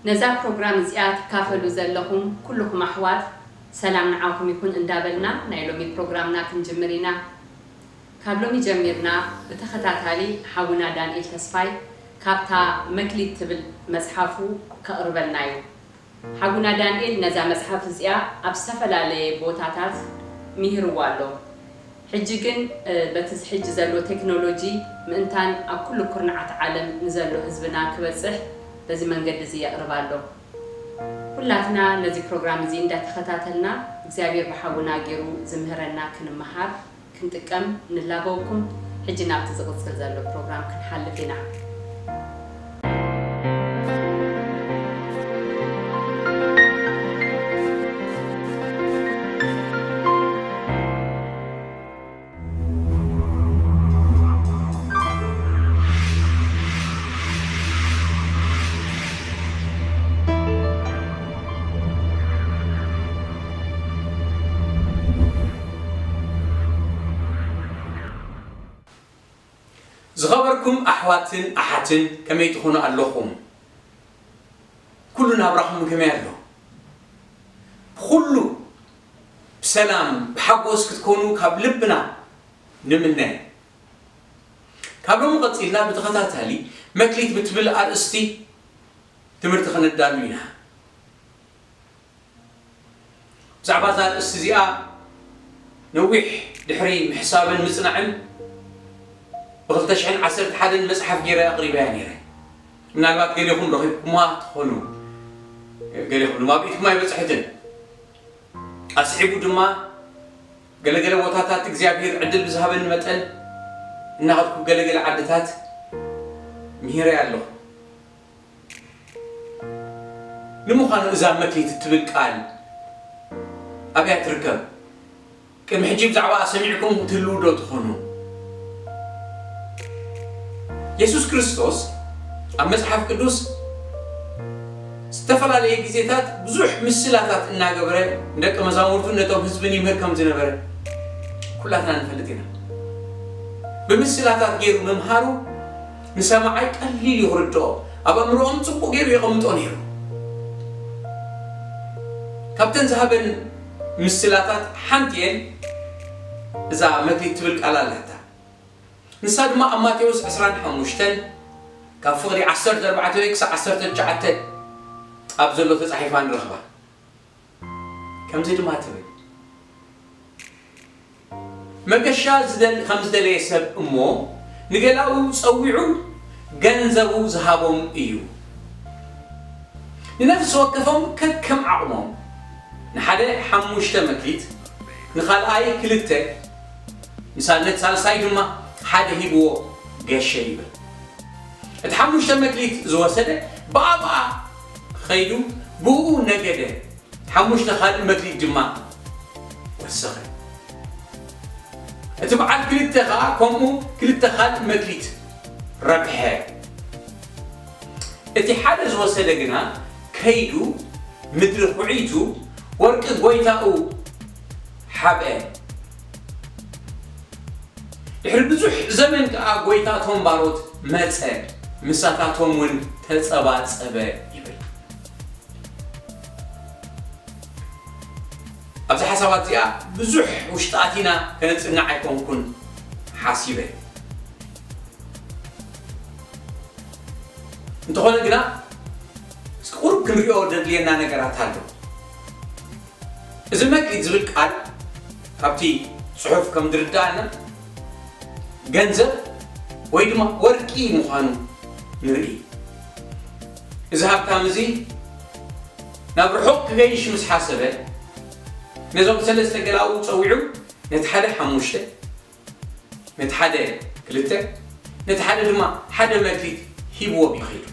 ነዛ ፕሮግራም እዚኣ ትካፈሉ ዘለኹም ኩልኹም ኣሕዋት፣ ሰላም ንዓኹም ይኹን እንዳበልና ናይ ሎሚ ፕሮግራምና ክንጅምር ኢና። ካብ ሎሚ ጀሚርና ብተኸታታሊ ሓውና ዳንኤል ተስፋይ ካብታ መክሊት ትብል መጽሓፉ ከቕርበልና እዩ። ሓውና ዳንኤል ነዛ መጽሓፍ እዚኣ ኣብ ዝተፈላለየ ቦታታት ምሂርዋ ኣሎ። ሕጂ ግን፣ እ፣ በቲ ሕጂ ዘሎ ቴክኖሎጂ ምእንታን ኣብ ኩሉ ኩርናዓት ዓለም ንዘሎ ህዝብና ክበጽሕ በዚ መንገዲ እዚ የቕርባ ኣሎ። ኩላትና ነዚ ፕሮግራም እዚ እንዳተኸታተልና እግዚኣብሔር ብሓውና ገይሩ ዝምህረና ክንመሃር ክንጥቀም ንላበወኩም። ሕጂ ናብቲ ዝቕጽል ዘሎ ፕሮግራም ክንሓልፍ ኢና። ዝኸበርኩም ኣሕዋትን ኣሓትን፣ ከመይ ትኾኑ ኣለኹም? ኩሉ ናብራኹም ከመይ ኣሎ? ብኹሉ ብሰላም ብሓጎስ ክትኮኑ ካብ ልብና ንምነ። ካብ ሎሚ ቀጺልና ብተኸታታሊ መክሊት ብትብል ኣርእስቲ ትምህርቲ ከነዳሉ ኢና። ብዛዕባ እዛ ኣርእስቲ እዚኣ ነዊሕ ድሕሪ ምሕሳብን ምጽናዕን ብ ክልተ ሽሕን ዓሰርተ ሓደን መጽሓፍ ገይረ ኣቕሪበያ ነይረ። ምናልባት ገሊኹም ረኺብኩማ ትኾኑ፣ ገሊኹም ድማ ኣብ ኢድኩም ኣይበጽሐትን። ኣስዒቡ ድማ ገለገለ ቦታታት እግዚኣብሔር ዕድል ብዝሃበኒ መጠን እናኸድኩ ገለገለ ዓድታት ምሂረያ ኣለኹ። ንምዃኑ እዛ መክሊት እትብል ቃል ኣበያ ትርከብ? ቅድሚ ሕጂ ብዛዕባኣ ሰሚዕኩም ትህልዉ ዶ ትኾኑ? የሱስ ክርስቶስ ኣብ መጽሓፍ ቅዱስ ዝተፈላለየ ግዜታት ብዙሕ ምስላታት እናገበረ ንደቂ መዛሙርቱን ነቶም ህዝብን ይምህር ከም ዝነበረ ኩላትና ንፈልጥ ኢና። ብምስላታት ገይሩ ምምሃሩ ንሰማዓይ ቀሊል እዩ ክርድኦ፣ ኣብ ኣእምሮኦም ጽቡቕ ገይሩ የቐምጦ ነይሩ። ካብተን ዝሃበን ምስላታት ሓንቲ እየን እዛ መክሊት ትብል ቃል ኣለታ። ንሳ ድማ ኣብ ማቴዎስ ዕስራን ሓሙሽተን ካብ ፍቕዲ ዓሰርተ ኣርባዕተ ወይ ክሳብ ዓሰርተ ትሽዓተ ኣብ ዘሎ ተጻሒፋ ንረኽባ። ከምዚ ድማ ትብል፣ መገሻ ዝደል-፣ ከም ዝደለየ ሰብ እሞ ንገላኡ ጸዊዑ ገንዘቡ ዝሃቦም እዩ። ንነፍሲ ወከፎም ከከም ዓቕሞም፣ ንሓደ ሓሙሽተ መክሊት፣ ንኻልኣይ ክልተ፣ ንሳልነት ሳልሳይ ድማ ሓደ ሂብዎ ገሸ ይብል። እቲ ሓሙሽተ መክሊት ዝወሰደ ብኣብኣ ኸይዱ ብኡ ነገደ፣ ሓሙሽተ ካልእ መክሊት ድማ ወሰኸ። እቲ በዓል ክልተ ኸኣ ከምኡ ክልተ ካልእ መክሊት ረብሐ። እቲ ሓደ ዝወሰደ ግና ከይዱ ምድሪ ኹዒቱ ወርቂ ጐይታኡ ሓብአ። ድሕሪ ብዙሕ ዘመን ከኣ ጐይታ እቶም ባሮት መጸ፣ ምሳታቶም እውን ተጸባጸበ ይብል። ኣብዚ ሓሳባት እዚኣ ብዙሕ ውሽጢ ኣቲና ከነጽንዕ ኣይኮንኩን ሓሲበ። እንተኾነ ግና፣ እስኪ ቁሩብ ክንሪኦ ዘድልየና ነገራት ኣሎ። እዚ መክሊት ዝብል ቃል ካብቲ ጽሑፍ ከም ዝርድኣና፣ ገንዘብ ወይ ድማ ወርቂ ምዃኑ ንርኢ። እዚ ሃብታም እዚ ናብ ርሑቕ ክገይሽ ምስ ሓሰበ፣ ነዞም ሰለስተ ገላኡ ጸዊዑ፣ ነቲ ሓደ ሓሙሽተ፣ ነቲ ሓደ ክልተ፣ ነቲ ሓደ ድማ ሓደ መክሊት ሂብዎም እዩ ከይዱ።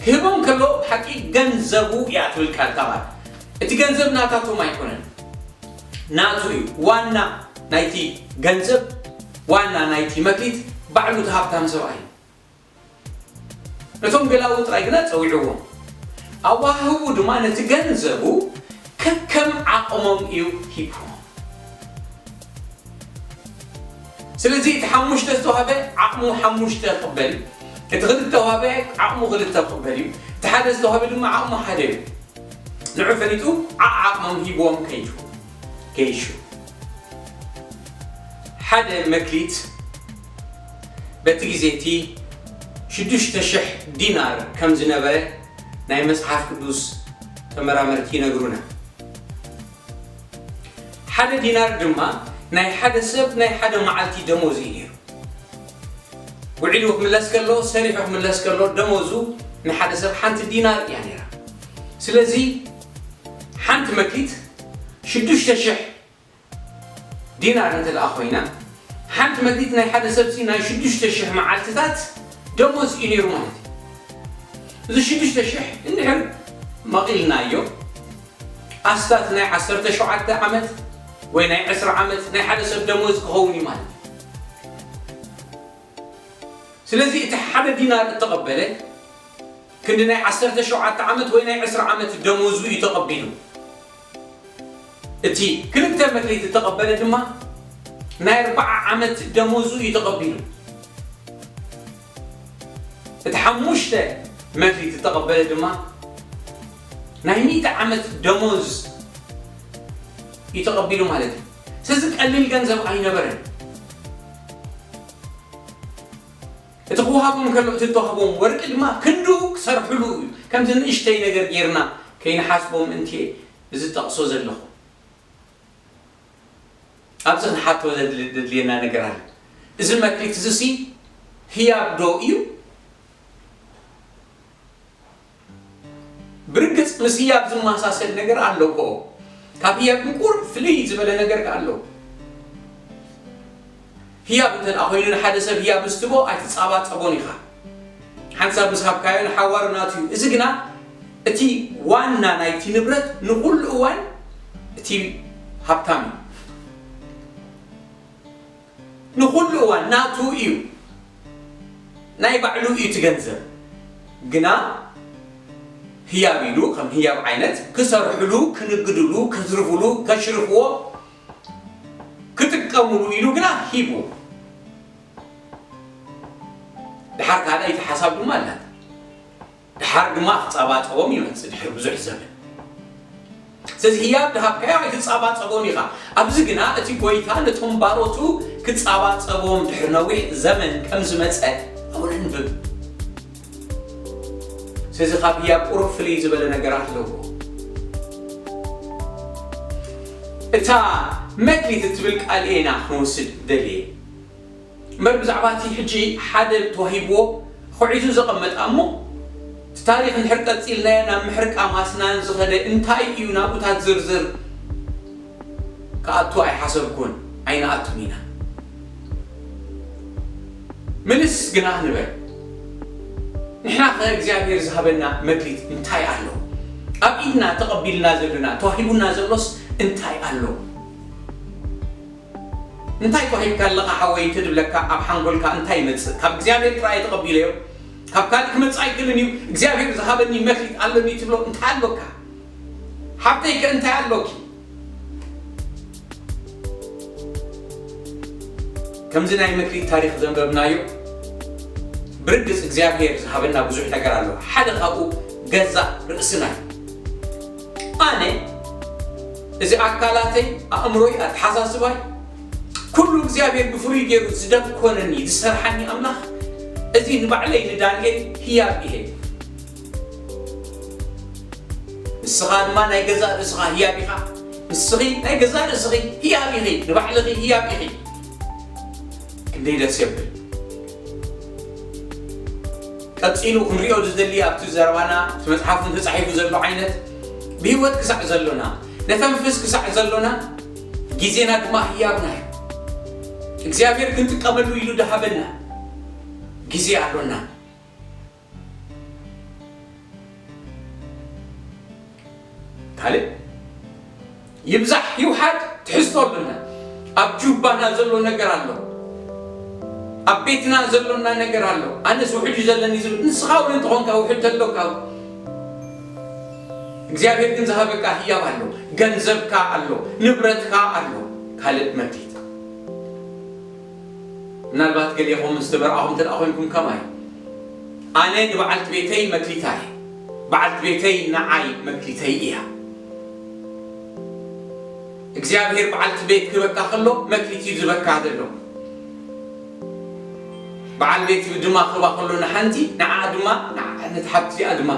ክህቦም ከሎ ብሓቂ ገንዘቡ እያ ትብል ቃል እታ ቃል። እቲ ገንዘብ ናታቶም ኣይኮነን፣ ናቱ እዩ። ዋና ናይቲ ገንዘብ፣ ዋና ናይቲ መክሊት ባዕሉ እቲ ሃብታም ሰብኣይ እዩ። ነቶም ገላኡ ጥራይ ግና ጸዊዕዎም። ኣወሃህቡ ድማ ነቲ ገንዘቡ ከከም ዓቕሞም እዩ ሂብዎም። ስለዚ እቲ ሓሙሽተ ዝተዋህበ ዓቕሙ ሓሙሽተ ክቕበል እዩ። እቲ ክልተ ተዋህበ ዓቕሙ ክልተ ክቕበል እዩ። እቲ ሓደ ዝተዋህበ ድማ ዓቕሙ ሓደ እዩ። ንዑ ፈሊጡ ዓቕዓቕሞም ሂብዎም ከይዱ ገይሹ። ሓደ መክሊት በቲ ግዜ እቲ ሽዱሽተ ሽሕ ዲናር ከም ዝነበረ ናይ መጽሓፍ ቅዱስ ተመራመርቲ ይነግሩና። ሓደ ዲናር ድማ ናይ ሓደ ሰብ ናይ ሓደ መዓልቲ ደሞዝ እዩ ነይሩ። ውዒሉ ክምለስ ከሎ፣ ሰሪሑ ክምለስ ከሎ፣ ደሞዙ ንሓደ ሰብ ሓንቲ ዲናር እያ ነይራ። ስለዚ ሓንቲ መክሊት ሽዱሽተ ሽሕ ዲናር እንተ ደኣ ኮይና፣ ሓንቲ መክሊት ናይ ሓደ ሰብሲ ናይ ሽዱሽተ ሽሕ መዓልትታት ደሞዝ እዩ ነይሩ ማለት እዩ። እዚ ሽዱሽተ ሽሕ እንድሕር መቒልናዮ፣ ኣስታት ናይ ዓሰርተ ሸውዓተ ዓመት ወይ ናይ ዕስራ ዓመት ናይ ሓደ ሰብ ደሞዝ ክኸውን እዩ ማለት እዩ። ስለዚ እቲ ሓደ ዲናር እተቐበለ ክንዲ ናይ ዓሰርተ ሸውዓተ ዓመት ወይ ናይ ዕስራ ዓመት ደሞዙ እዩ ተቐቢሉ። እቲ ክልተ መክሊት እተቐበለ ድማ ናይ ኣርባዓ ዓመት ደሞዙ እዩ ተቐቢሉ። እቲ ሓሙሽተ መክሊት እተቐበለ ድማ ናይ ሚእቲ ዓመት ደሞዝ እዩ ተቐቢሉ ማለት እዩ። ስለዚ ቀሊል ገንዘብ ኣይነበረን። እቲ ክወሃቦም ከሎ እቲ እተዋህቦም ወርቂ ድማ ክንዱ ክሰርሕሉ እዩ። ከምዚ ንእሽተይ ነገር ጌርና ከይንሓስቦም እንት እዚ ጠቕሶ ዘለኹ። ኣብዚ ክንሓቶ ዘድሊ-፣ ዘድልየና ነገር ኣሎ። እዚ መክሊት እዚ ሲ ህያብ ዶ እዩ? ብርግጽ ምስ ህያብ ዝመሳሰል ነገር ኣለዎ። ካብ ህያብ ግን ቁሩብ ፍልይ ዝበለ ነገር ከኣ ኣለዎ። ህያብ እንተ ደኣ ኮይኑ ንሓደ ሰብ ህያብ ምስ ትቦ ኣይትጻባጸቦን ኢኻ። ሓንሳብ ምስ ሃብካዮ ንሓዋሩ ናቱ እዩ። እዚ ግና እቲ ዋና ናይቲ ንብረት ንኹሉ እዋን እቲ ሃብታም እዩ። ንኹሉ እዋን ናቱ እዩ። ናይ ባዕሉ እዩ እቲ ገንዘብ። ግና ህያብ ኢሉ ከም ህያብ ዓይነት ክሰርሕሉ፣ ክንግድሉ፣ ከትርፍሉ፣ ከሽርፍዎ፣ ክጥቀምሉ ኢሉ ግና ሂቡ። ድሓር ካልኣይቲ ሓሳብ ድማ ኣላት። ድሓር ድማ ክጻባጸቦም ይመጽእ ድሕሪ ብዙሕ ዘመን። ስለዚ ህያብ ድሃብካዮ ኣይትጻባጸቦን ኢኻ። ኣብዚ ግና እቲ ጎይታ ነቶም ባሮቱ ክጻባጸቦም ድሕሪ ነዊሕ ዘመን ከም ዝመጸ ኣብኡ ነንብብ። ስለዚ ካብ ህያብ ቁሩብ ፍልይ ዝበለ ነገር ኣለዎ። እታ መክሊት እትብል ቃል ኢና ክንወስድ ደልየ። እምበር ብዛዕባ እቲ ሕጂ ሓደ ተዋሂብዎ ኹዒቱ ዘቐመጠ እሞ፣ እቲ ታሪኽ እንድሕር ቀጺልናዮ ናብ ምሕርቃ ማስናን ዝኸደ እንታይ እዩ ናብኡታት ዝርዝር ክኣቱ ኣይሓሰብኩን፣ ኣይንኣቱን ኢና። ምልስ ግና ንበል። ንሕና ኸ እግዚኣብሔር ዝሃበና መክሊት እንታይ ኣሎ? ኣብ ኢድና ተቐቢልና ዘለና፣ ተዋሂቡና ዘሎስ እንታይ ኣሎ? እንታይ ተዋሂብካ ኣለኻ ሓወይ እንተድብለካ፣ ኣብ ሓንጎልካ እንታይ ይመጽእ? ካብ እግዚኣብሔር ጥራይ ተቐቢለዮ፣ ካብ ካልእ ክመጽእ ኣይክእልን እዩ። እግዚኣብሔር ዝሃበኒ መክሊት ኣለኒ ትብሎ እንታይ ኣሎካ? ሓብተይ ከ እንታይ ኣሎኪ? ከምዚ ናይ መክሊት ታሪኽ ዘንበብናዮ፣ ብርግጽ እግዚኣብሔር ዝሃበና ብዙሕ ነገር ኣሎ። ሓደ ካብኡ ገዛእ ርእስና እዩ። ኣነ፣ እዚ ኣካላተይ፣ ኣእምሮይ፣ ኣተሓሳስባይ፣ ኩሉ እግዚኣብሔር ብፍሉይ ገይሩ ዝደኮነኒ፣ ዝሰርሓኒ ኣምላኽ፣ እዚ ንባዕለይ ንዳንኤል ህያብ ይሄ። ንስኻ ድማ ናይ ገዛእ ርእስኻ ህያብ ኢኻ። ንስኺ ናይ ገዛእ ርእስኺ ህያብ ኢኺ፣ ንባዕልኺ ህያብ ኢኺ። ክንደይ ደስ የብል። ቀጺሉ ክንሪኦ ዝደሊ ኣብቲ ዘረባና፣ ኣብቲ መጽሓፍ እውን ተጻሒፉ ዘሎ ዓይነት፣ ብህይወት ክሳዕ ዘሎና፣ ነተንፍስ ክሳዕ ዘሎና፣ ግዜና ድማ ህያብና እዩ። እግዚኣብሔር ክንጥቀመሉ ኢሉ ድሃበና ግዜ ኣሎና። ካልእ ይብዛሕ ይውሓድ ትሕዝቶ ኣሎና። ኣብ ጁባና ዘሎ ነገር ኣሎ። ኣብ ቤትና ዘሎና ነገር ኣሎ። ኣነስ ውሕድ እዩ ዘለኒ ዝብል፣ ንስኻ እውን እንተኾንካ ውሕድ ተሎካ እውን። እግዚኣብሔር ግን ዝሃበካ ህያብ ኣሎ። ገንዘብካ ኣሎ። ንብረትካ ኣሎ። ካልእ መክሊት። ምናልባት ገሊኹም ምስ ተመርዓኹም እንተ ደኣ ኮይንኩም ከማይ፣ ኣነ ንበዓልቲ ቤተይ መክሊታ እየ። በዓልቲ ቤተይ ንዓይ መክሊተይ እያ። እግዚኣብሔር በዓልቲ ቤት ክህበካ ከሎ መክሊት እዩ ዝህበካ ዘሎ። በዓል ቤት ድማ ክህባ ከሎ ንሓንቲ፣ ንዓ ድማ፣ ንዓ-፣ ነቲ ሓንቲ እዚኣ ድማ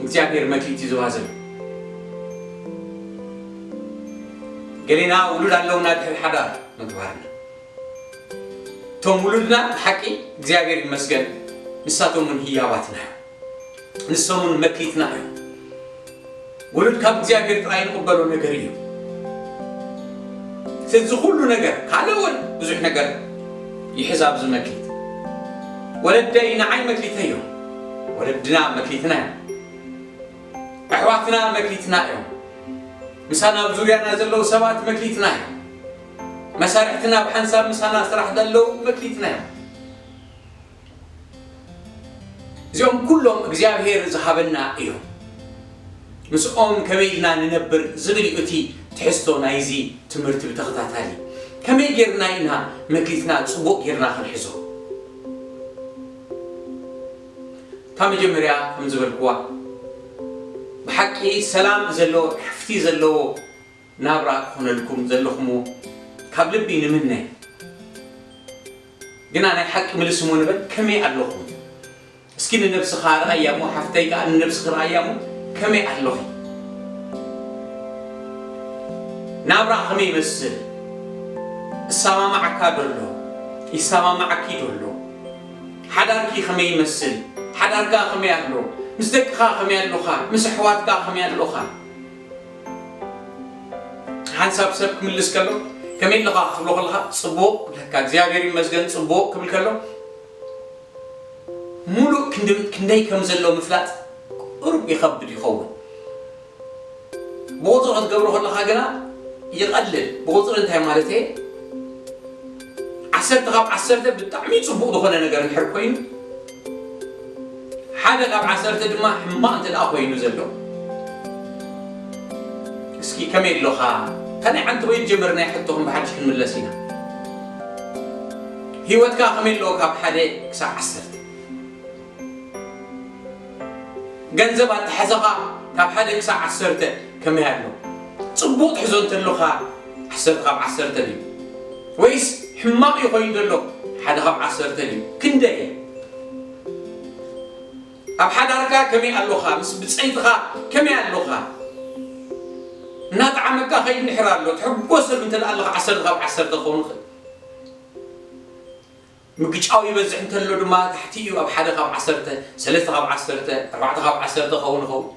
እግዚኣብሔር መክሊት እዩ ዝህባ ዘሎ። ገሌና ውሉድ ኣለውና ድሕሪ ሓዳር ምግባርና። እቶም ውሉድና ብሓቂ እግዚኣብሔር ይመስገን፣ ንሳቶም እውን ህያባትና እዮም። ንሶም እውን መክሊትና እዮም። ውሉድ ካብ እግዚኣብሔር ጥራይ ንቕበሎ ነገር እዩ። ስለዚ ኩሉ ነገር፣ ካልእ እውን ብዙሕ ነገር ይሕዝ ኣብዚ መክሊት። ወለደይ ንዓይ መክሊተይ እዮም። ወለድና መክሊትና እዮም። ኣሕዋትና መክሊትና እዮም። ምሳና ኣብ ዙርያና ዘለዉ ሰባት መክሊትና እዮም። መሳርሕትና ብሓንሳብ ምሳና ስራሕ ዘለዉ መክሊትና እዮም። እዚኦም ኩሎም እግዚኣብሔር ዝሃበና እዮም። ምስኦም ከመይ ኢልና ንነብር ዝብል እዩ እቲ ትሕዝቶ ናይዚ ትምህርቲ ብተኸታታሊ። ከመይ ጌርና ኢና መክሊትና ጽቡቕ ጌርና ክንሕዞ? እታ መጀመርያ ከም ዝበልክዋ፣ ብሓቂ ሰላም ዘለዎ፣ ዕርፍቲ ዘለዎ ናብራ ክኾነልኩም ዘለኹምዎ ካብ ልቢ ንምነ። ግና ናይ ሓቂ ምልስ እሞ ንበል፣ ከመይ ኣለኹም? እስኪ ንነብስኻ ርኣያ እሞ፣ ሓፍተይ ከኣ ንነብስኺ ርኣያ እሞ፣ ከመይ ኣለኺ? ናብራ ከመይ ይመስል? እሰማማዓካ ዶ ኣሎ? ይሰማማዓኪ ዶ ኣሎ? ሓዳርኪ ከመይ ይመስል? ሓዳርካ ከመይ ኣሎ? ምስ ደቅኻ ከመይ ኣሎኻ? ምስ ኣሕዋትካ ከመይ ኣሎኻ? ሓንሳብ ሰብ ክምልስ ከሎ፣ "ከመይ ኣለኻ?" ክትብሎ ከለኻ፣ "ጽቡቕ" ክብለካ፣ "እግዚኣብሔር ይመስገን ጽቡቕ" ክብል ከሎ፣ ሙሉእ ክንድ-፣ ክንደይ ከም ዘሎ ምፍላጥ ቁሩብ ይኸብድ ይኸውን። ብቑጽሪ ክትገብሮ ከለኻ ግና ይቐልል። ብቑጽሪ እንታይ ማለት እየ? ዓሰርተ ካብ ዓሰርተ ብጣዕሚ ጽቡቕ ዝኾነ ነገር እንድሕር ኮይኑ፣ ሓደ ካብ ዓሰርተ ድማ ሕማቕ እንተ ደኣ ኮይኑ ዘሎ፣ እስኪ ከመይ ኣሎኻ? እታ ናይ ዓንተቦይ ጀመር ናይ ሕቶኹም ብሓድሽ ክንምለስ ኢና። ህይወትካ ከመይ ኣሎ ካብ ሓደ ክሳብ ዓሰርተ? ገንዘብ ኣተሓሕዛኻ ካብ ሓደ ክሳብ ዓሰርተ ከመይ ኣሎ? ጽቡቕ ትሕዞ እንተሎኻ ዓሰርተ ካብ ዓሰርተ ድዩ? ወይስ ሕማቕ እዩ ኮይኑ ዘሎ? ሓደ ካብ ዓሰርተ ድዩ? ክንደይ? ኣብ ሓዳርካ ከመይ ኣሎኻ? ምስ ብጸይትኻ ከመይ ኣሎኻ? እናጠዓመካ ከይድ እንድሕር ኣሎ፣ ትሕጎሰሉ እንተ ደኣ ኣለኻ ዓሰርተ ካብ ዓሰርተ ክኸውን ይኽእል። ምግጫው ይበዝሕ እንተሎ ድማ ታሕቲ እዩ፣ ኣብ ሓደ ካብ ዓሰርተ፣ ሰለስተ ካብ ዓሰርተ፣ ኣርባዕተ ካብ ዓሰርተ ክኸውን ይኸውን።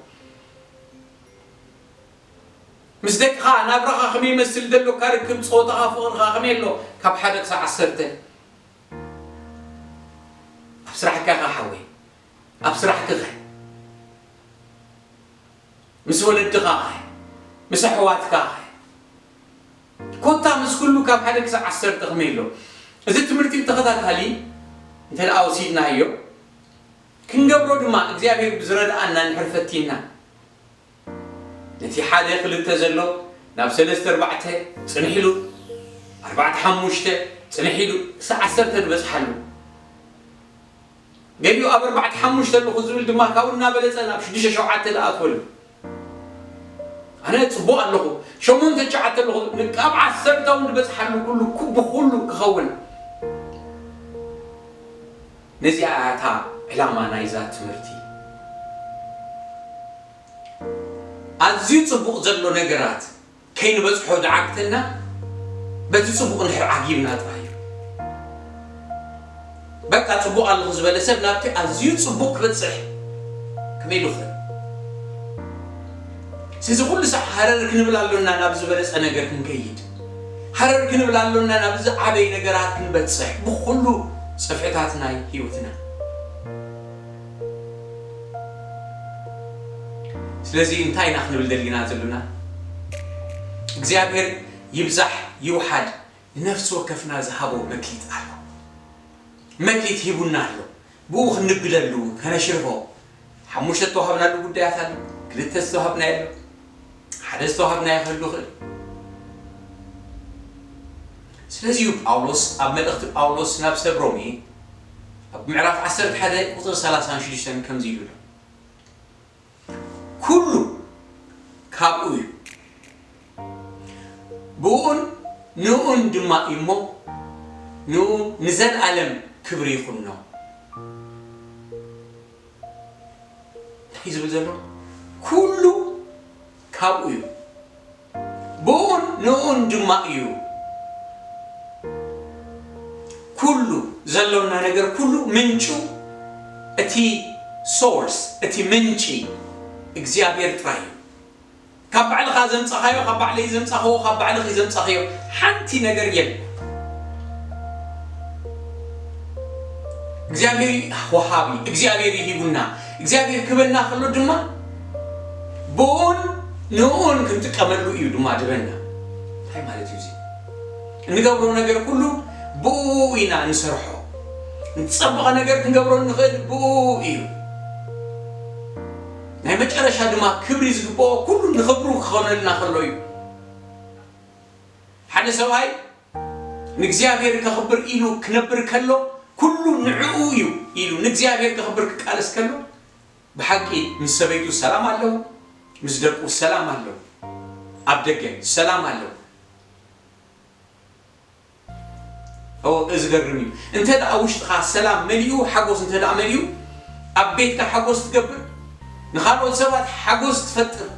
ምስ ደቅኻ ናብራኻ ከመይ ይመስል ደሎካ ርክብ፣ ጾታኻ፣ ፍቕርኻ ከመይ ኣሎ? ካብ ሓደ ክሳብ ዓሰርተ። ኣብ ስራሕካ ኢኻ ሓወይ፣ ኣብ ስራሕኪ ኸ? ምስ ወለድኻ ኸ? ምስ ኣሕዋትካ ኸ? ኮታ ምስ ኩሉ ካብ ሓደ ክሳብ ዓሰርተ ከመይ ኣሎ? እዚ ትምህርቲ ብተኸታታሊ እንተ ደኣ ወሲድናዮ፣ ክንገብሮ ድማ እግዚኣብሔር ብዝረድኣና እንድሕር ፈቲንና፣ ነቲ ሓደ ክልተ ዘሎ ናብ ሰለስተ ኣርባዕተ ጽንሕ ኢሉ፣ ኣርባዕተ ሓሙሽተ ጽንሕ ኢሉ፣ ክሳብ ዓሰርተ ንበጽሓሉ። ገሊኡ ኣብ ኣርባዕተ ሓሙሽተ ኣለኹ ዝብል ድማ ካብኡ እናበለጸ ናብ ሽዱሽተ ሸውዓተ ዝኣትወሉ። ኣነ ጽቡቕ ኣለኹ፣ ሸሞንተ ትሽዓተ ኣለኹ፣ ንቃብ ዓሰርተ እውን ዝበጽሓሉ ኩሉ ኩ-፣ ብኹሉ ክኸውን። ነዚኣ እያ እታ ዕላማ ናይዛ ትምህርቲ። ኣዝዩ ጽቡቕ ዘሎ ነገራት ከይንበጽሖ ዝዓግተና በቲ ጽቡቕ እንድሕር ዓጊብና ጥራይ እዩ። በቃ ጽቡቕ ኣለኹ ዝበለ ሰብ ናብቲ ኣዝዩ ጽቡቕ ክበጽሕ ከመይ ኢሉ ይኽእል? ስለዚ ኩሉ ሳዕ ሃረር ክንብል ኣሎና ናብ ዝበለጸ ነገር ክንከይድ። ሃረር ክንብል ኣሎና ናብ ዝዓበዩ ነገራት ክንበጽሕ ብኹሉ ጽፍሕታት ናይ ህይወትና። ስለዚ እንታይ ኢና ክንብል ደሊና ዘሎና? እግዚኣብሔር ይብዛሕ ይውሓድ ንነፍሲ ወከፍና ዝሃቦ መክሊት ኣሎ። መክሊት ሂቡና ኣሎ። ብኡ ክንግደሉ፣ ከነሽርፎ። ሓሙሽተ ዝተዋሃብናሉ ጉዳያት ኣሎ። ክልተ ዝተዋሃብናዮ ኣሎ። ሓደ ዝተዋሃብናዮ ክህሉ ይኽእል። ስለዚ እዩ ጳውሎስ ኣብ መልእኽቲ ጳውሎስ ናብ ሰብ ሮሜ ኣብ ምዕራፍ ዓሰርተ ሓደ ቁጽሪ ሰላሳን ሽዱሽተን ከምዚ ኢሉ ኣሎ። ኩሉ ካብኡ እዩ፣ ብኡን ንኡን ድማ እዩ እሞ፣ ንኡ ንዘለኣለም ክብሪ ይኹኖ። እንታይ እዩ ዝብል ዘሎ? ኩሉ ካብኡ እዩ፣ ብኡን ንኡን ድማ እዩ። ኩሉ ዘሎና ነገር ኩሉ ምንጩ፣ እቲ ሶርስ፣ እቲ ምንጪ እግዚኣብሔር ጥራይ እዩ። ካብ ባዕልኻ ዘምጻኻዮ፣ ካብ ባዕለይ ዘምጻኽዎ፣ ካብ ባዕልኺ ዘምጻኽዮ ሓንቲ ነገር የለን። እግዚኣብሔር እዩ ወሃቢ፣ እግዚኣብሔር እዩ ሂቡና። እግዚኣብሔር ክበና ከሎ ድማ ብኡን ንኡን ክንጥቀመሉ እዩ ድማ ድበና። እንታይ ማለት እዩ እዚ? እንገብሮ ነገር ኩሉ ብኡ ኢና ንሰርሖ። ንጸበቐ ነገር ክንገብሮ እንኽእል ብኡ እዩ። ናይ መጨረሻ ድማ ክብሪ ዝግብኦ ኩሉ ንኽብሩ ክኾነልና ከሎ እዩ። ሓደ ሰብኣይ ንእግዚኣብሔር ከኽብር ኢሉ ክነብር ከሎ፣ ኩሉ ንዕኡ እዩ ኢሉ ንእግዚኣብሔር ከኽብር ክቃለስ ከሎ፣ ብሓቂ ምስ ሰበይቱ ሰላም ኣለዎ፣ ምስ ደቁ ሰላም ኣለዎ፣ ኣብ ደገ ሰላም ኣለዎ። ኦ፣ እዚ ገርም እዩ። እንተ ደኣ ውሽጥኻ ሰላም መሊኡ፣ ሓጎስ እንተ ደኣ መሊኡ፣ ኣብ ቤትካ ሓጎስ ትገብር፣ ንኻልኦት ሰባት ሓጎስ ትፈጥር፣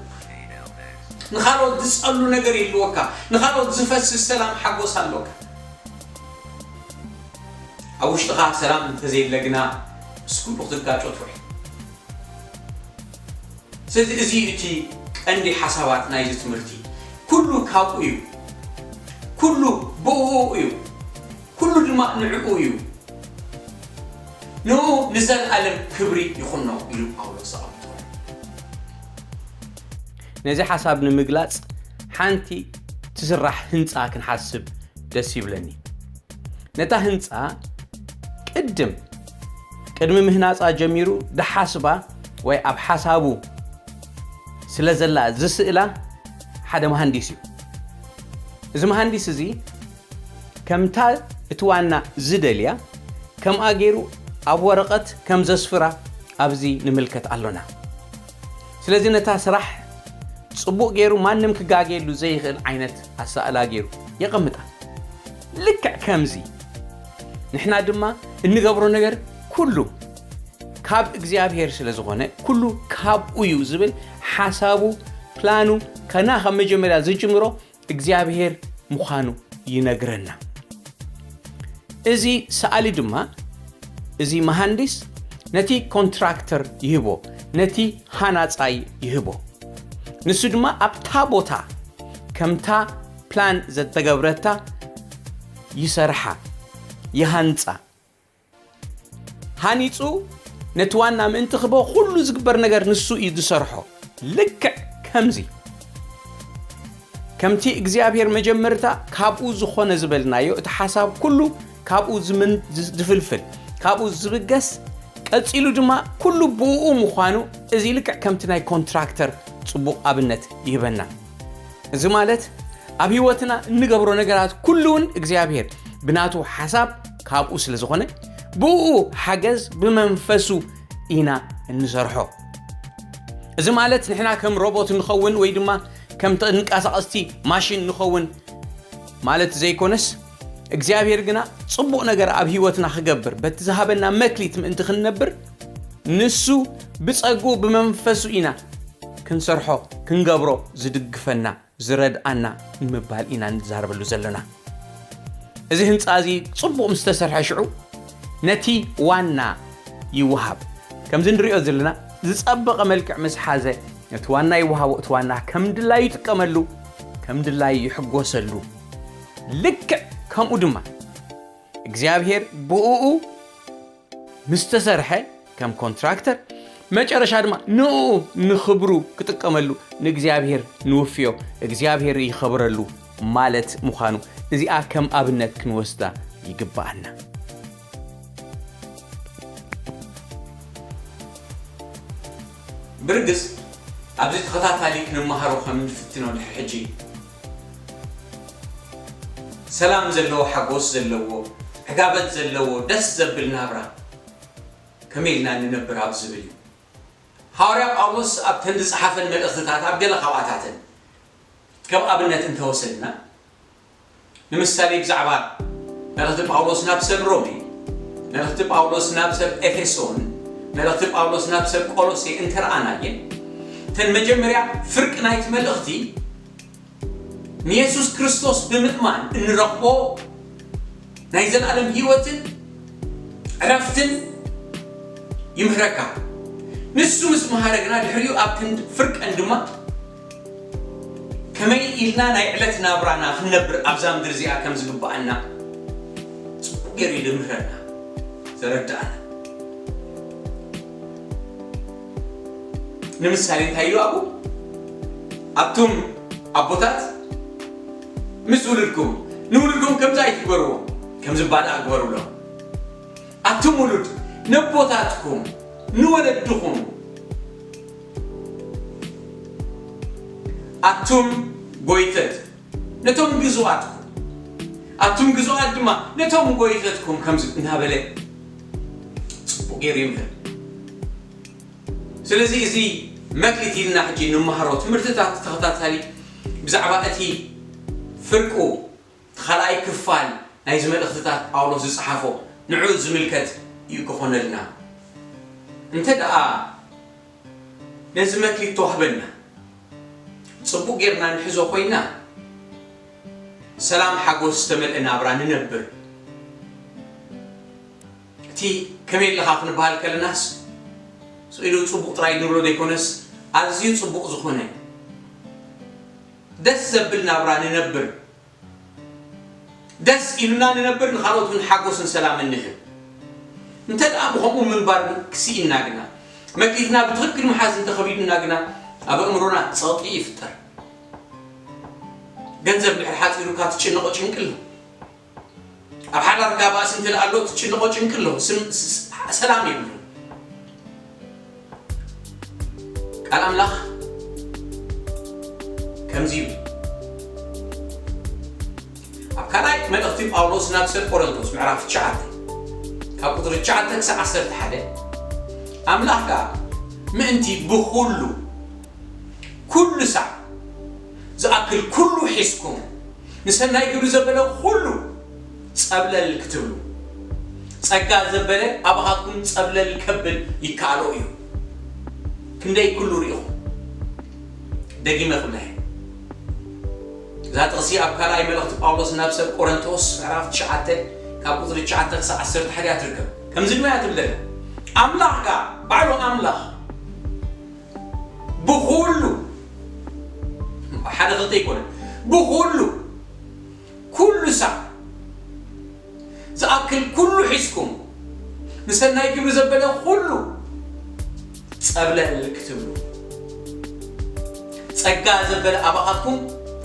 ንኻልኦት ዝጸሉ ነገር የልወካ፣ ንኻልኦት ዝፈስስ ሰላም ሓጎስ ኣለካ። ኣብ ውሽጥኻ ሰላም እንተዘየለ ግና፣ ምስ ኩሉ ክትጋጮ ትውዕል። ስለዚ እዚ እቲ ቀንዲ ሓሳባት ናይዚ ትምህርቲ። ኩሉ ካብኡ እዩ። ኩሉ ብእኡ እዩ። ኩሉ ድማ ንዕኡ እዩ። ንኡ ንዘለኣለም ክብሪ ይኹኖ ኢሉ ጳውሎስ ዘቐምጦ። ነዚ ሓሳብ ንምግላጽ ሓንቲ ትስራሕ ህንጻ ክንሓስብ ደስ ይብለኒ። ነታ ህንጻ ቅድም ቅድሚ ምህናጻ ጀሚሩ ድሓስባ ወይ ኣብ ሓሳቡ ስለ ዘላ ዝስእላ ሓደ መሃንዲስ እዩ። እዚ መሃንዲስ እዚ ከምታ እቲ ዋና ዝደልያ ከምኣ ገይሩ ኣብ ወረቐት ከም ዘስፍራ ኣብዚ ንምልከት ኣሎና። ስለዚ ነታ ስራሕ ጽቡቕ ገይሩ ማንም ክጋገየሉ ዘይኽእል ዓይነት ኣሳእላ ገይሩ የቐምጣ። ልክዕ ከምዚ ንሕና ድማ እንገብሮ ነገር ኩሉ ካብ እግዚኣብሔር ስለ ዝኾነ፣ ኩሉ ካብኡ እዩ ዝብል ሓሳቡ፣ ፕላኑ፣ ከና ካብ መጀመርያ ዝጅምሮ እግዚኣብሔር ምዃኑ ይነግረና። እዚ ሰኣሊ ድማ፣ እዚ መሃንዲስ ነቲ ኮንትራክተር ይህቦ፣ ነቲ ሃናጻይ ይህቦ። ንሱ ድማ ኣብታ ቦታ ከምታ ፕላን ዘተገብረታ ይሰርሓ፣ ይሃንጻ። ሃኒጹ ነቲ ዋና ምእንቲ ክህቦ ኩሉ ዝግበር ነገር ንሱ እዩ ዝሰርሖ። ልክዕ ከምዚ ከምቲ እግዚኣብሔር መጀመርታ ካብኡ ዝኾነ ዝበልናዮ፣ እቲ ሓሳብ ኩሉ ካብኡ ዝምን-፣ ዝ-፣ ዝፍልፍል፣ ካብኡ ዝብገስ፣ ቀጺሉ ድማ ኩሉ ብእኡ ምዃኑ፣ እዚ ልክዕ ከምቲ ናይ ኮንትራክተር ጽቡቕ ኣብነት ይህበና። እዚ ማለት ኣብ ህይወትና እንገብሮ ነገራት ኩሉ እውን እግዚኣብሔር ብናቱ ሓሳብ ካብኡ ስለ ዝኾነ፣ ብእኡ ሓገዝ ብመንፈሱ ኢና እንሰርሖ። እዚ ማለት ንሕና ከም ሮቦት ንኸውን ወይ ድማ ከም ተንቀሳቐስቲ ማሽን ንኸውን ማለት ዘይኮነስ፣ እግዚኣብሔር ግና ጽቡቕ ነገር ኣብ ህይወትና ክገብር በቲ ዝሃበና መክሊት ምእንቲ ክንነብር፣ ንሱ ብጸግኡ ብመንፈሱ ኢና ክንሰርሖ፣ ክንገብሮ ዝድግፈና፣ ዝረድኣና ንምባል ኢና ንዛረበሉ ዘለና። እዚ ህንጻ እዚ ጽቡቕ ምስ ተሰርሐ ሽዑ ነቲ ዋና ይወሃብ። ከምዚ ንሪኦ ዘለና ዝጸበቐ መልክዕ ምስ ሓዘ ነቲ ዋና ይወሃቦ፣ እቲ ዋና ከም ድላዩ ይጥቀመሉ፣ ከም ድላዩ ይሕጎሰሉ። ልክዕ ከምኡ ድማ እግዚኣብሔር ብእኡ ምስ ተሰርሐ ከም ኮንትራክተር፣ መጨረሻ ድማ ንእኡ ንኽብሩ ክጥቀመሉ፣ ንእግዚኣብሔር ንውፍዮ፣ እግዚኣብሔር ይኸብረሉ ማለት ምዃኑ እዚኣ ከም ኣብነት ክንወስዳ ይግብኣና። ብርግጽ ኣብዚ ተኸታታሊ ክንመሃሮ ከም እንፍትኖ ድሕሪ ሕጂ፣ ሰላም ዘለዎ፣ ሓጎስ ዘለዎ፣ ዕጋበት ዘለዎ፣ ደስ ዘብል ናብራ ከመይ ኢልና ንነብር ኣብ ዝብል እዩ። ሃዋርያ ጳውሎስ ኣብተን ዝጸሓፈን መልእኽትታት ኣብ ገለ ካብኣታተን ከም ኣብነት እንተወሰድና፣ ንምሳሌ ብዛዕባ መልእኽቲ ጳውሎስ ናብ ሰብ ሮሜ፣ መልእኽቲ ጳውሎስ ናብ ሰብ ኤፌሶን፣ መልእኽቲ ጳውሎስ ናብ ሰብ ቆሎሴ እንተረኣናየን፣ እተን መጀመርያ ፍርቂ ናይቲ መልእኽቲ ንየሱስ ክርስቶስ ብምእማን እንረኽቦ ናይ ዘለኣለም ህይወትን ዕረፍትን ይምህረካ። ንሱ ምስ መሃረ ግና ድሕሪኡ ኣብ ክንዲ ፍርቀን ድማ ከመይ ኢልና ናይ ዕለት ናብራና ክንነብር ኣብዛ ምድሪ እዚኣ ከም ዝግብኣና ጽቡቕ ገይሩ ይምህረና፣ ዘረድኣና። ንምሳሌ እንታይ ኢሉ ኣብኡ? ኣቱም ኣቦታት ምስ ውሉድኩም ንውሉድኩም ከምዚ ኣይትግበርዎ፣ ከምዚ ባልኣ ግበሩሎም። ኣቱም ውሉድ ነቦታትኩም ንወለድኹም፣ ኣቱም ጎይተት ነቶም ግዙኣትኩም፣ ኣቱም ግዙኣት ድማ ነቶም ጎይተትኩም ከምዚ እናበለ ጽቡቕ ገይሩ ይምህር። ስለዚ እዚ መክሊት ኢልና ሕጂ ንመሃሮ ትምህርትታት ተኸታታሊ ብዛዕባ እቲ ፍርቁ እቲ ካልኣይ ክፋል ናይዚ መልእኽትታት ጳውሎስ ዝጸሓፎ ንዑ ዝምልከት እዩ ክኾነልና። እንተ ደኣ ነዚ መክሊት ተዋህበና ጽቡቕ ጌርና ንሕዞ ኮይና፣ ሰላም ሓጎስ ዝተመልአ ናብራ ንነብር። እቲ ከመይ ኣለኻ ክንበሃል ከለናስ ስኢሉ ጽቡቕ ጥራይ ንብሎ ዘይኮነስ፣ ኣዝዩ ጽቡቕ ዝኾነ ደስ ዘብል ናብራ ንነብር። ደስ ኢሉና ንነብር፣ ንኻልኦት እውን ሓጎስን ሰላምን ንህብ። እንተ ደኣ ብኸምኡ ምንባር ክስኢና ግና፣ መክሊትና ብትኽክል ምሓዝ እንተኸቢዱና ግና፣ ኣብ ኣእምሮና ጸቕጢ ይፍጠር። ገንዘብ ድሕሪ ሓጺሩካ ትጭነቖ ጭንቂ ኣሎ። ኣብ ሓዳርካ ባእሲ እንተ ደኣ ኣሎ ትጭነቖ ጭንቂ ኣሎ። ስም-፣ ስ-፣ ስ-፣ ሰላም የብሉን። ቃል ኣምላኽ ከምዚ ይብል። ኣብ ካልኣይ መልእኽቲ ጳውሎስ ናብ ሰብ ቆረንቶስ ምዕራፍ ትሽዓተ ካብ ቁጽሪ ትሽዓተ ክሳብ ዓሰርተ ሓደ፣ ኣምላኽ ከኣ ምእንቲ ብኹሉ ኩሉ ሳዕ ዝኣክል ኩሉ ሒዝኩም ንሰናይ ግብሪ ዘበለ ኩሉ ጸብለል ክትብሉ፣ ጸጋ ዘበለ ኣባኻትኩም ጸብለል ከብል ይከኣሎ እዩ። ክንደይ ኩሉ ርኢኹም? ደጊመ ክብላ እየ። እዛ ጥቕሲ ኣብ ካልኣይ መልእኽቲ ጳውሎስ ናብ ሰብ ቆረንቶስ ምዕራፍ ትሽዓተ ካብ ቁጽሪ ትሽዓተ ክሳብ ዓሰርተ ሓደ እያ ትርከብ። ከምዚ ድማ እያ ትብል ዘላ፣ ኣምላኽ ከኣ ባዕሉ ኣምላኽ ብኹሉ፣ ሓደ ክልተ ኣይኮነን፣ ብኹሉ ኩሉ ሳዕ ዝኣክል ኩሉ ሒዝኩም ንሰናይ ግብሪ ዘበለ ኩሉ ጸብለል ክትብሉ፣ ጸጋ ዘበለ ኣባኻትኩም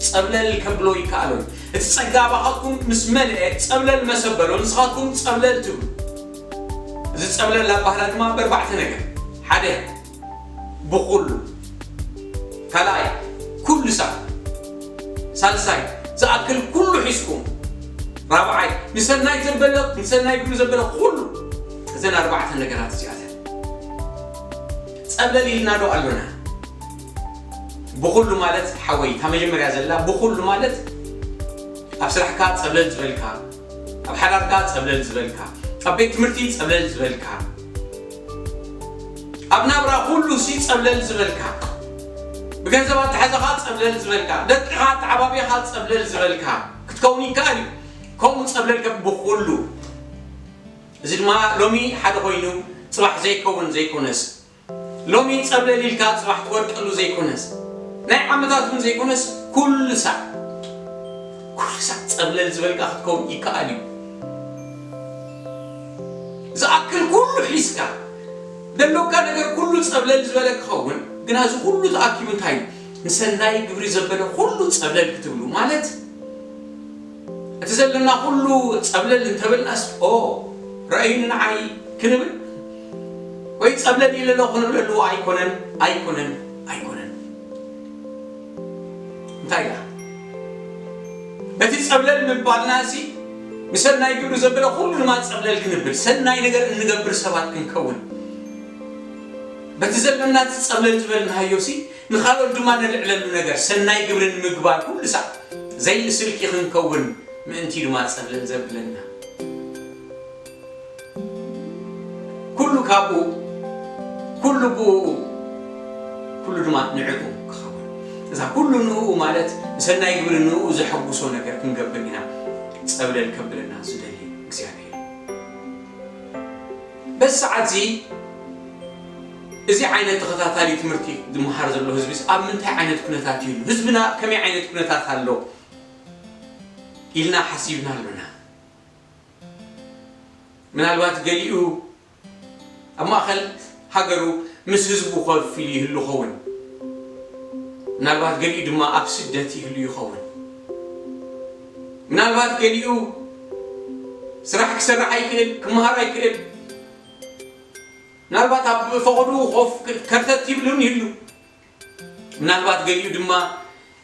ጸብለል ከብሎ ይከኣሎ እዩ። እቲ ጸጋ ኣባኻትኩም ምስ መልአ ጸብለል መሰበሎ፣ ንስኻትኩም ጸብለል ትብሉ። እዚ ጸብለል ኣባህላ ድማ በርባዕተ ነገር፣ ሓደ ብኹሉ፣ ካልኣይ ኩሉ ሳዕ፣ ሳልሳይ ዝኣክል ኩሉ ሒዝኩም፣ ራብዓይ ንሰናይ ዘበለ፣ ንሰናይ ግብሪ ዘበለ ኩሉ። እዘን ኣርባዕተ ነገራት እዚኣተን ጸብለል ኢልና ዶ ኣሎና? ብኹሉ ማለት ሓወይ፣ እታ መጀመርያ ዘላ ብኹሉ ማለት ኣብ ስራሕካ ጸብለል ዝበልካ፣ ኣብ ሓዳርካ ጸብለል ዝበልካ፣ ኣብ ቤት ትምህርቲ ጸብለል ዝበልካ፣ ኣብ ናብራ ኩሉ ሲ ጸብለል ዝበልካ፣ ብገንዘብ ኣተሓዛኻ ጸብለል ዝበልካ፣ ደቅኻ ኣተዓባቢኻ ጸብለል ዝበልካ ክትከውን ይከኣል እዩ። ከምኡ ጸብለል ከም ብኹሉ። እዚ ድማ ሎሚ ሓደ ኮይኑ ጽባሕ ዘይከውን ዘይኮነስ፣ ሎሚ ጸብለል ኢልካ ጽባሕ ትወድቀሉ ዘይኮነስ፣ ናይ ዓመታት እውን ዘይኮነስ፣ ኩሉ ሳዕ፣ ኩሉ ሳዕ ጸብለል ዝበልካ ክትከውን ይከኣል እዩ። ዝኣክል ኩሉ ሒዝካ፣ ደሎካ ነገር ኩሉ ጸብለል ዝበለ ክኸውን፣ ግና እዚ ኩሉ ተኣኪቡ እንታይ እዩ? ንሰናይ ግብሪ ዘበለ ኩሉ ጸብለል ክትብሉ ማለት፣ እቲ ዘለና ኩሉ ጸብለል እንተበልናስ፣ ኦ፣ ረኣዩኒ ንዓይ ክንብል፣ ወይ ጸብለል ኢለ ኣለኹ ክንብለሉ ኣይኮነን፣ ኣይኮነን፣ ኣይኮነን። እንታይ ደኣ? በቲ ጸብለል ምባልና እዚ፣ ንሰናይ ግብሪ ዘበለ ኩሉ ድማ ጸብለል ክንብል፣ ሰናይ ነገር እንገብር ሰባት ክንከውን፣ በቲ ዘሎና እቲ ጸብለል ዝበልናዮሲ ንኻልኦት ድማ ነልዕለሉ ነገር ሰናይ ግብሪ ንምግባር ኩሉ ሳዕ ዘይንስልኪ ክንከውን ምእንቲ ድማ ጸብለል ዘብለና። ኩሉ ካብኡ፣ ኩሉ ብኡ፣ ኩሉ ድማ ንዕኡ ክኸውን። እዛ ኩሉ ንኡ ማለት ንሰናይ ግብሪ ንኡ ዘሐጉሶ ነገር ክንገብር ኢና ጸብለል ከብለና ዝደሊ እግዚኣብሔር። በዚ ሰዓት እዚ እዚ ዓይነት ተኸታታሊ ትምህርቲ ዝመሃር ዘሎ ህዝቢ ኣብ ምንታይ ዓይነት ኩነታት እዩ? ህዝብና ከመይ ዓይነት ኩነታት ኣሎ ኢልና ሓሲብና ኣሎና። ምናልባት ገሊኡ ኣብ ማእኸል ሃገሩ ምስ ህዝቡ ኮፍ ኢሉ ይህሉ ኸውን። ምናልባት ገሊኡ ድማ ኣብ ስደት ይህሉ ይኸውን። ምናልባት ገሊኡ ስራሕ ክሰርሕ ኣይክእል፣ ክመሃር ኣይክእል። ምናልባት ኣብ ፈቐድኡ ኮፍ ከርተት ይብል እውን ይህሉ። ምናልባት ገሊኡ ድማ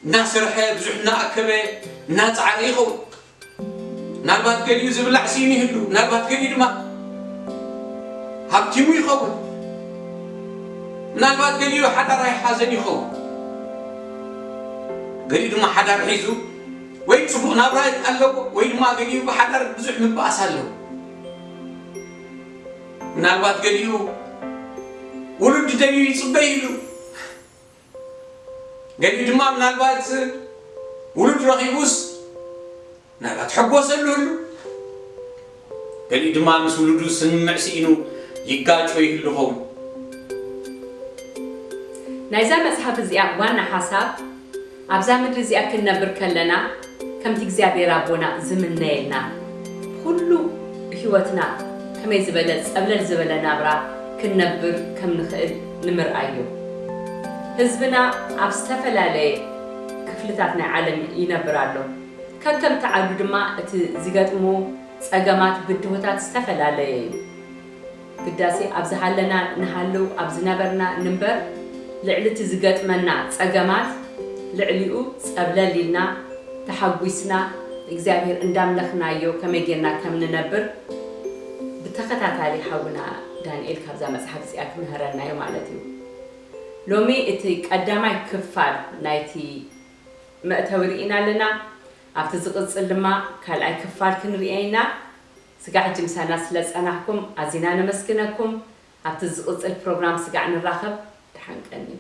እናሰርሐ ብዙሕ እናኣከበ እናፀዓረ ይኸውን። ምናልባት ገሊኡ ዝብላዕ ስኢኑ ይህሉ። ምናልባት ገሊኡ ድማ ሃብቲሙ ይኸውን። ምናልባት ገሊኡ ሓዳር ኣይሓዘን ይኸውን። ገሊኡ ድማ ሓዳር ሒዙ ወይ ፅቡቕ ናብራ ኣለዎ ወይ ድማ ገሊኡ ብሓዳር ብዙሕ ምባኣስ ኣለዎ። ምናልባት ገሊኡ ውሉድ ደልዩ ይፅበ ይህሉ። ገሊኡ ድማ ምናልባት ውሉድ ረኺቡስ ምናልባት ሕጎሰሉ ይህሉ። ገሊኡ ድማ ምስ ውሉዱ ስምምዕ ስኢኑ ይጋጮ ይህሉ ኸውን። ናይዛ መጽሓፍ እዚኣ ዋና ሓሳብ ኣብዛ ምድሪ እዚኣ ክንነብር ከለና ከምቲ እግዚኣብሔር ኣቦና ዝምነየልና ኩሉ ህይወትና ከመይ ዝበለ ጸብለል ዝበለ ናብራ ክንነብር ከም ንኽእል ንምርኣይ እዩ። ህዝብና ኣብ ዝተፈላለየ ክፍልታት ናይ ዓለም ይነብር ኣሎ። ከከምቲ ዓዱ ድማ እቲ ዝገጥሙ ጸገማት ብድሆታት ዝተፈላለየ እዩ። ግዳሴ ኣብ ዝሃለና ንሃልው ኣብ ዝነበርና ንንበር ልዕሊ እቲ ዝገጥመና ጸገማት ልዕሊኡ ጸብለል ኢልና ተሓጒስና እግዚኣብሔር እንዳምለኽናዮ ከመይ ጌርና ከም ንነብር ብተኸታታሊ ሓውና ዳንኤል ካብዛ መጽሓፍ እዚኣ ክምህረና እዩ ማለት እዩ። ሎሚ እቲ ቀዳማይ ክፋል ናይቲ መእተዊ ርኢና ኣለና። ኣብቲ ዝቕጽል ድማ ካልኣይ ክፋል ክንርእየ ኢና። ስጋዕ ሕጂ ምሳና ስለ ዝጸናሕኩም ኣዚና ነመስግነኩም። ኣብቲ ዝቕጽል ፕሮግራም ስጋዕ ንራኸብ። ደሓን ቀንዩ።